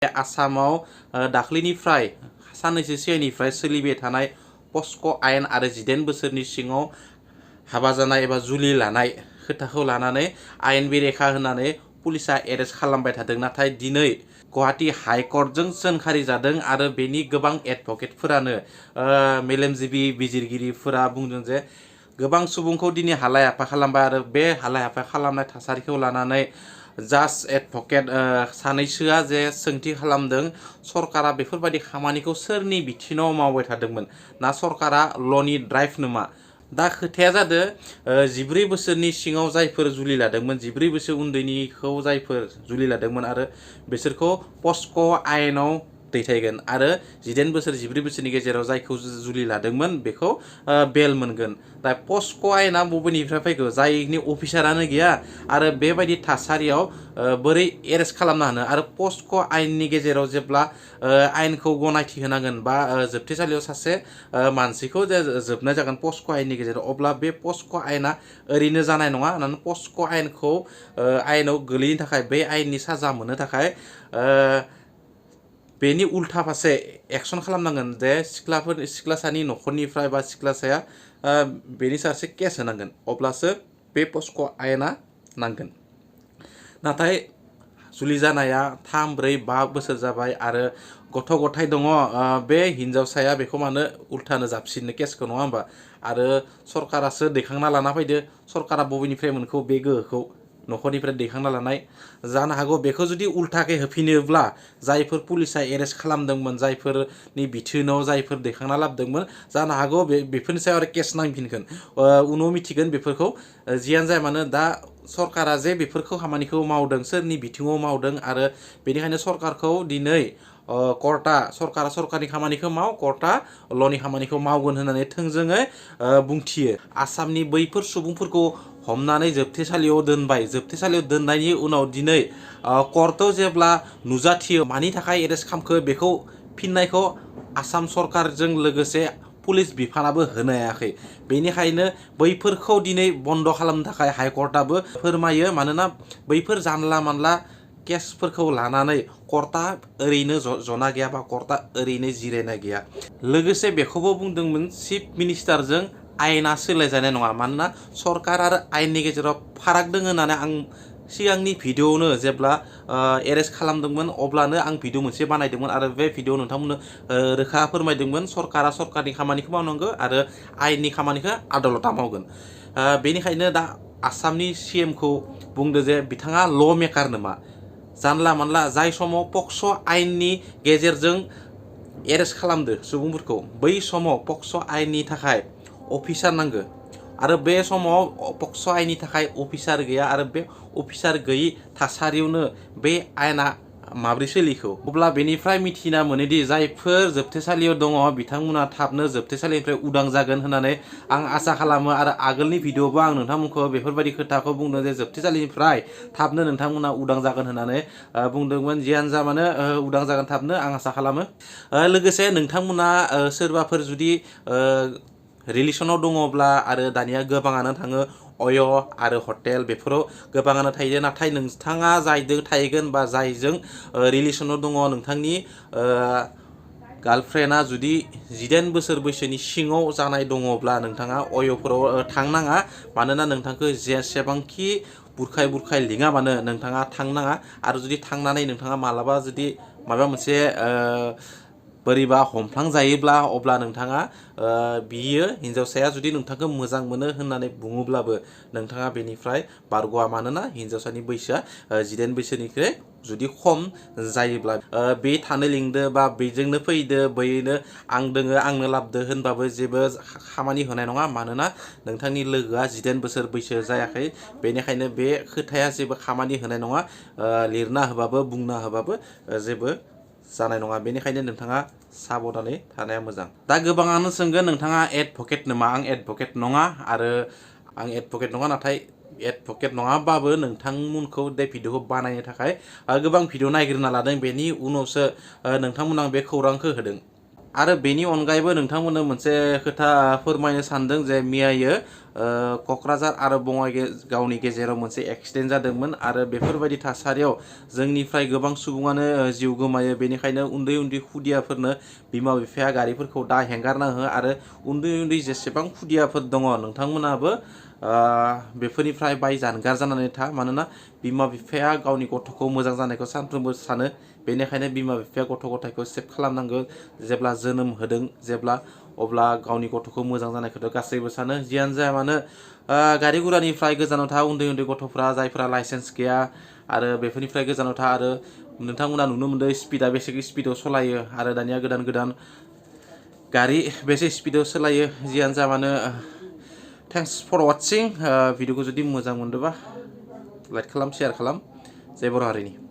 आसामाव दाख्लैनिफ्राय साननैसो सिगांनिफ्राय सोलिबाय थानाय पस्को आयेन आरो 18 बोसोरनि सिङाव हाबा जानाय एबा जुलि लानाय खोथाखौ लानानै आयेन बेरेखा होनानै पुलिसा एरेस्ट खालामबाय थादों। नाथाय दिनै गुवाहाटी हाइकर्टजों सोंखारि जादों आरो बेनि गोबां एडभकेटफोरानो मेलेमजिबि बिजिरगिरिफोरा बुंदों जे गोबां सुबुंखौ दिनै हालाय हाफाय खालामबाय आरो बे हालाय हाफाय खालामनाय थासारिखौ लानानै जाज एडभकेट सानैसोआ जे सोंथि खालामदों सरकारा बेफोरबायदि खामानिखौ सोरनि बिथिङाव मावबाय थादोंमोन ना सरकारा ल'नि ड्राइभ नोमा। दा खोथाया जादों 14 बोसोरनि सिङाव जायफोर जुलि लादोंमोन 14 बोसोर उन्दैनिखौ जायफोर जुलि लादोंमोन आरो बिसोरखौ पस्को आयेनाव दैथायगोन आरो 18 बोसोर 14 बोसोरनि गेजेराव जायखौ जुलि लादोंमोन बेखौ बेल मोनगोन। दा पस्को आयेना बबेनिफ्राय फैगौ जायनि अफिसारानो गैया आरो बेबायदि थासारियाव बोरै एरेस्ट खालामनो हानो आरो पस्को आयेननि गेजेराव जेब्ला आयेनखौ गनायथि होनांगोन बा जोबथेसालियाव सासे मानसिखौ जे जोबनाय जागोन पस्को आयेननि गेजेराव अब्ला बे पस्को आयेना ओरैनो जानाय नङा होननानै पस्को आयेनखौ आयेनाव गोलैनो थाखाय बे आयेननि साजा मोननो थाखाय बेनि उल्था फारसे एक्सन खालामनांगोन जे सिख्लासानि न'खरनिफ्राय बा सिख्लासाया बेनि सासे केस होनांगोन अब्लासो बे पस्को आयेना नांगोन। नाथाय जुलि जानाया 3, 4, 5 बोसोर जाबाय आरो गथ' गथाय दङ बे हिन्जावसाया बेखौ मानो उल्थानो जाबसिननो केसखौ नङा होमबा आरो सरकारासो दैखांना लाना फैदो सरकारा बबेनिफ्राय मोनखौ बे गोहोखौ न'खरनिफ्राय दैखांना लानाय जानो हागौ बेखौ जुदि उल्थाके होफिनोब्ला जायफोर पुलिसा एरेस्ट खालामदोंमोन जायफोरनि बिथोनाव जायफोर दैखांना लाबोदोंमोन जानो हागौ बेफोरनि सायाव आरो केस नांफिनगोन उनाव मिथिगोन बेफोरखौ जियानो जाया मानो दा सरकारा जे बेफोरखौ खामानिखौ मावदों सोरनि बिथिङाव मावदों आरो बेनिखायनो सरकारखौ दिनै कर्टआ सरकारा सरकारनि खामानिखौ माव कर्टआ ल'नि खामानिखौ मावगोन होननानै थोंजोङै बुंथियो। आसामनि बैफोर सुबुंफोरखौ हमनानै जोबथेसालियाव दोनबाय जोबथेसालियाव दोननायनि उनाव दिनै कर्टआव जेब्ला नुजाथियो मानि थाखाय एरेस्ट खालामखो बेखौ फिननायखौ आसाम सरकारजों लोगोसे पुलिस बिफानाबो होनो हायाखै। बेनिखायनो बैफोरखौ दिनै बन्द खालामनो थाखाय हाइकर्टआबो फोरमायो मानोना बैफोर जानला मानला केसफोरखौ लानानै कर्टआ ओरैनो जना गैया बा कर्टआ ओरैनो जिरायना गैया। लोगोसे बेखौबो बुंदोंमोन चिफ मिनिस्टारजों आयेना सोलायजानाय नङा मानोना सरकार आरो आयेननि गेजेराव फाराग दङ होननानै आं सिगांनि भिडिअआवनो जेब्ला एरेस्ट खालामदोंमोन अब्लानो आं भिडिअ मोनसे बानायदोंमोन आरो बे भिडिअ नोंथांमोननो रोखा फोरमायदोंमोन सरकारा सरकारनि खामानिखौ मावनांगौ आरो आयेननि खामानिखौ आदालता मावगोन। बेनिखायनो दा आसामनि CMखौ बुंदो जे बिथाङा ल मेकार नोमा जानला मानला जाय समाव पक्स' आयेननि गेजेरजों एरेस्ट खालामदो सुबुंफोरखौ बै समाव पक्स' आयेननि थाखाय अफिसार नांगौ आरो बे समाव पक्स' आयेननि थाखाय अफिसार गैया आरो बे अफिसार गैयि थासारियावनो बे आयेना माब्रै सोलिखौ अब्ला बेनिफ्राय मिथिना मोनोदि जायफोर जोबथेसालियाव दङ बिथांमोना थाबनो जोबथेसालिनिफ्राय उदां जागोन होननानै आं आसा खालामो आरो आगोलनि भिडिअआवबो आं नोंथांमोनखौ बेफोरबायदि खोथाखौ बुंदों जे जोबथेसालिनिफ्राय थाबनो नोंथांमोना उदां जागोन होननानै बुंदोंमोन। जियानो जा मानो उदां जागोन थाबनो आं आसा खालामो। लोगोसे नोंथांमोना सोरबाफोर जुदि रिलेसनाव दङब्ला आरो दानिया गोबाङानो थाङो अय आरो हटेल बेफोराव गोबाङानो थायो नाथाय नोंथाङा जायजों थाहैगोन बा जायजों रिलेसनाव दङ नोंथांनि गार्लफ्रेन्डआ जुदि 18 बोसोर बैसोनि सिङाव जानाय दङब्ला नोंथाङा अयफोराव थांनाङा मानोना नोंथांखौ जेसेबांखि बुरखाय लिङा मानो नोंथाङा थांनाङा आरो जुदि थांनानै नोंथाङा मालाबा जुदि माबा मोनसे बोरैबा हमफ्लांजायोब्ला अब्ला नोंथाङा बियो हिन्जावसाया जुदि नोंथांखौ मोजां मोनो होननानै बुङोब्लाबो नोंथाङा बेनिफ्राय बारग'आ मानोना हिन्जावसानि बैसोआ 18 बोसोरनिख्रुइ जुदि खम जायोब्ला बे थानो लिंदो बा बेजोंनो फैदो बैनो आं दोङो आंनो लाबदो होनबाबो जेबो खामानि होनाय नङा मानोना नोंथांनि लोगोआ 18 बोसोर बैसो जायाखै बेनिखायनो बे खोथाया जेबो खामानि होनाय नङा लिरना होबाबो बुंना होबाबो जेबो जानाय नङा। बेनिखायनो नोंथाङा साबधानै थानाया मोजां। दा गोबाङानो सोंगोन नोंथाङा एडभकेट नामा आं एडभकेट नङा आरो आं एडभकेट नङा नाथाय एडभकेट नङाबाबो नोंथांमोनखौ बे भिडिअखौ बानायनो थाखाय गोबां भिडिअ नायग्रोना लादों बेनि उनावसो नोंथांमोना बे खौरांखौ होदों। आरो बेनि अनगायैबो नोंथांमोननो मोनसे खोथा फोरमायनो सानदों जे मैयायो क'क्राझार आरो बङाइगावनि गेजेराव मोनसे एक्सिडेन्ट जादोंमोन आरो बेफोरबायदि थासारियाव जोंनिफ्राय गोबां सुबुङानो जिउ गोमायो। बेनिखायनो उन्दै उन्दै खुदियाफोरनो बिमा बिफाया गारिफोरखौ दा हेंगारना हो आरो उन्दै उन्दै जेसेबां खुदियाफोर दङ नोंथांमोनाबो बेफोरनिफ्राय बाय जानगार जानानै था। मानोना बिमा बिफाया गावनि गथ'खौ मोजां जानायखौ सानफ्रोमबो सानो। बेनिखायनो बिमा बिफाया गथ' गथायखौ सेभ खालामनांगौ। जेब्ला जोनोम होदों अब्ला गावनि गथ'खौ मोजां जानायखौथ' गासैबो सानो। जियानो जाया मानो गारि गुरानिफ्राय गोजानाव था। उन्दै उन्दै गथ'फ्रा जायफ्रा लाइसेन्स गैया आरो बेफोरनिफ्राय गोजानाव था। आरो नोंथांमोना नुनो मोनदों स्पिडा बेसे स्पिडाव सालायो आरो दानिया गोदान गोदान गारि बेसे स्पिडाव सालायो। जियानो जा मानो थेंक्स फर वाचिं। भिडिअखौ जुदि मोजां मोनदोंबा लाइक खालाम, शेयार खालाम। जय बर' हारिनि।